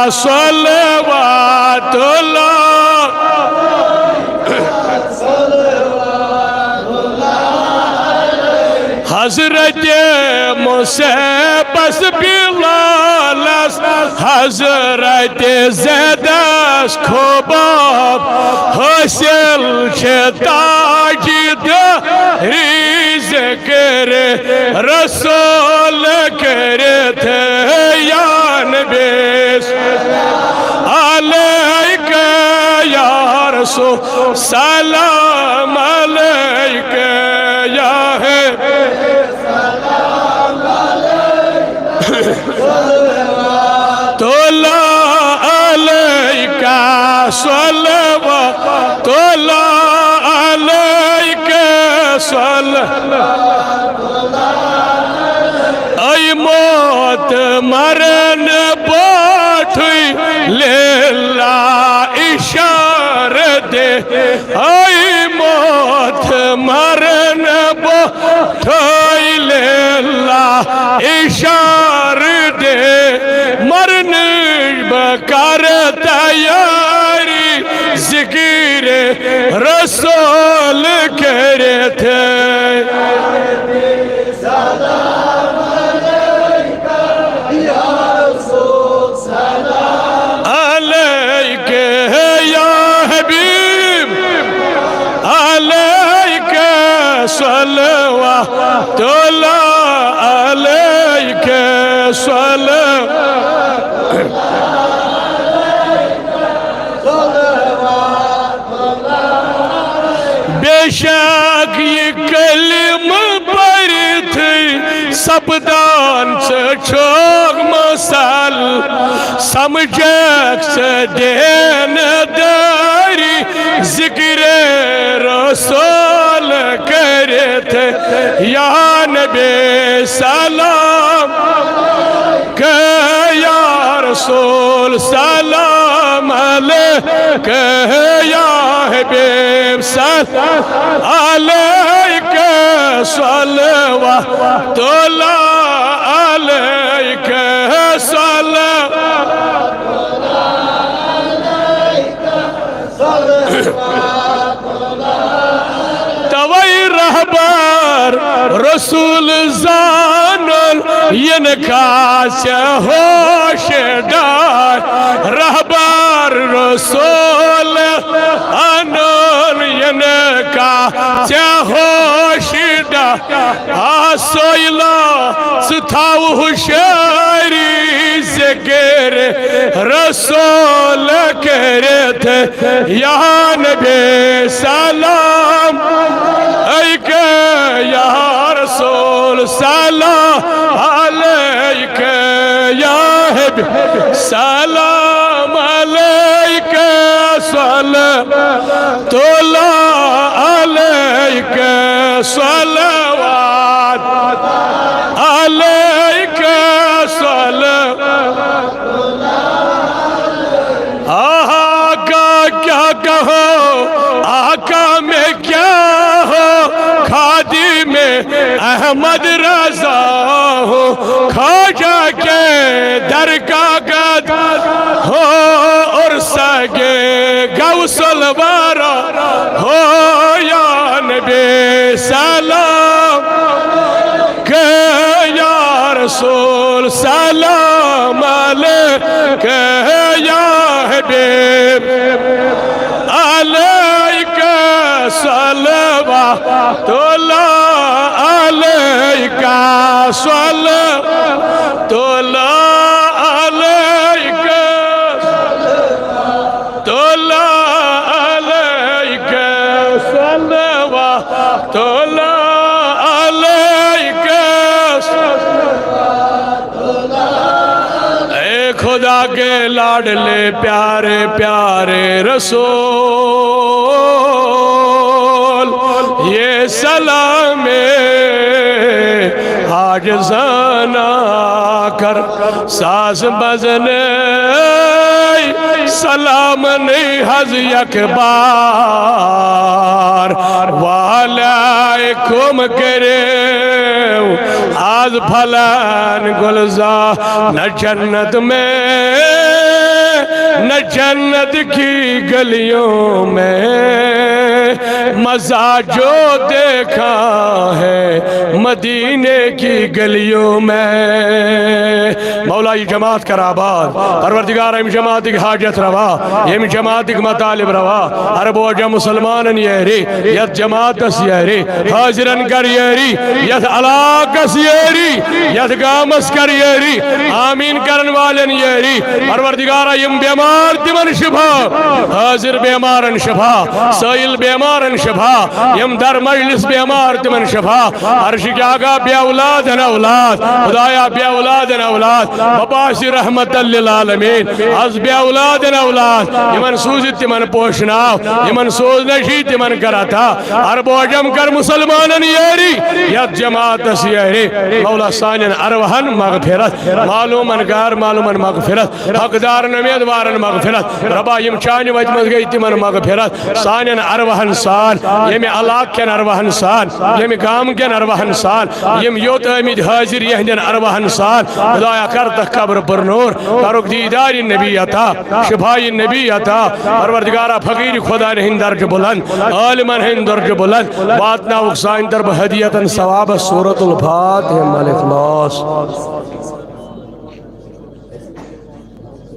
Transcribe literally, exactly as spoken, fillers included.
صلوات اللہ۔ حضرت مصعبس بلالس، حضرت زیدس خباب، حاصل چھ تاجداری ذکر رسول کٔرِتھ۔ یا نبی علیک یا رسول سلام علیک یا ہے۔ طلع علیک صلوات اللہ علیک صل۔ اے موت مرن بوٹھے للہ اشارہ دے۔ اے موت مرن بوٹھے للہ اشارہ دے۔ مرنچ بہ کر تیاری ذکر رسول کٔرِتھ۔ علیک یا حبیب، علیک صلوات اللہ، علیک صلوات۔ بے شک یہ کلمہ پرتھے سپدان ژٕ چھُکھ مسل، سمجھکھ ژٕ دینداری ذکر رسول کٔرِتھ۔ یا نبی سلام کہ یا رسول سلام علیک یا حبیب سلام علیک صلوات اللہ علیک صلوات۔ توے رہبر رسول زانن ینہٕ کا ژےٚ ہوش ڈار۔ رہبر رسول انن ینہٕ کا ژےٚ ہوش ڈار۔ آ سویلا ژٕ تھاو ہوشیاری ذکر رسول کٔرِتھ۔ یا نبی سلام علیک یا رسول سلام علیک یا حبیب سلام علیک صلوات اللہ علیک صلوات علیک صلوات۔ آقا کیا کہو، آقا میں کیا ہو، خادم احمد رضا ہو، خواجہ کے در کا گدا ہو، اور سگے غوث الورا ہو۔ یا نبی سلام کہ یا رسول سلام علیک یا حبیب علیک صلوات اللہ علیک صلوات اللہ علیک صلوات اللہ علیک صلوات اللہ علیک۔ اے خدا کے لاڈلے پیارے پیارے رسول، یہ سلام عاجزانہ کر ساز بزن سلام نی حظ یک بار وعلیکم کریو آز پھلن گلزار نہ جنت میں۔ نہ جنت کی گلیوں میں مزہ جو دیکھا ہے مدینے کی گلیوں میں۔ مولا، یہِ جماعت کر آباد۔ پروردگار، ییٚمہِ جماعتٕکۍ حاجت روا، ییٚمہِ جماعتٕکۍ مطالب روا، عرب و عجم مسلمانن یہری، یتھ جماعتس یہری، حاضرن کر یہری، یتھ علاقس یہری، یتھ گامس کر یہری، آمین کرن والن یہری۔ پروردگارا، یِم بیمار تِمن شفا، حاضر بیمارن شفا، سائل بیمارن شفا، یِم در مجلس بیمار تِمن شفا۔ عرشٕکۍ آقا، بے اولادن اولاد، خدایا، بے اولادن اولاد، مبعوث رحمت للعالمین، از بے اولادن اولاد، یِمن سوٗزِتھ تِمن پوشناو، یِمن سوز نشی تِمن کر عطا، عرب و عجم کر مسلمانن یہری، یتھ جماعتس یہری۔ مولا، سانٮ۪ن ارواحن مغفرت، معلومن غیر معلومن مغفرت، حقدارن امیدوارن مغفرت۔ ربا، یِم چانہِ وتہِ منٛز گٔے، تِمن مغفرت۔ سانٮ۪ن ارواحن سان، ییٚمہِ علاقہٕ کٮ۪ن ارواحن سان، ییٚمہِ گامہٕ کٮ۪ن ارواحن سان، یِم یوٚت آمٕتۍ حٲضِر، یِہنٛدٮ۪ن ارواحن سان، خدایا، کر تکھ قبر پر نور، کرُکھ دیدار نبی عطا، شفاء نبی عطا۔ پروردگارا، فقیٖر خدایَن ہٕنٛدۍ درجہٕ بلند، عالمن ہٕنٛدۍ درجہٕ بلند، واتناوُکھ سانہِ طرفہٕ ہدیتن ثوابس سورۃ الفاتحہ مع الاخلاص۔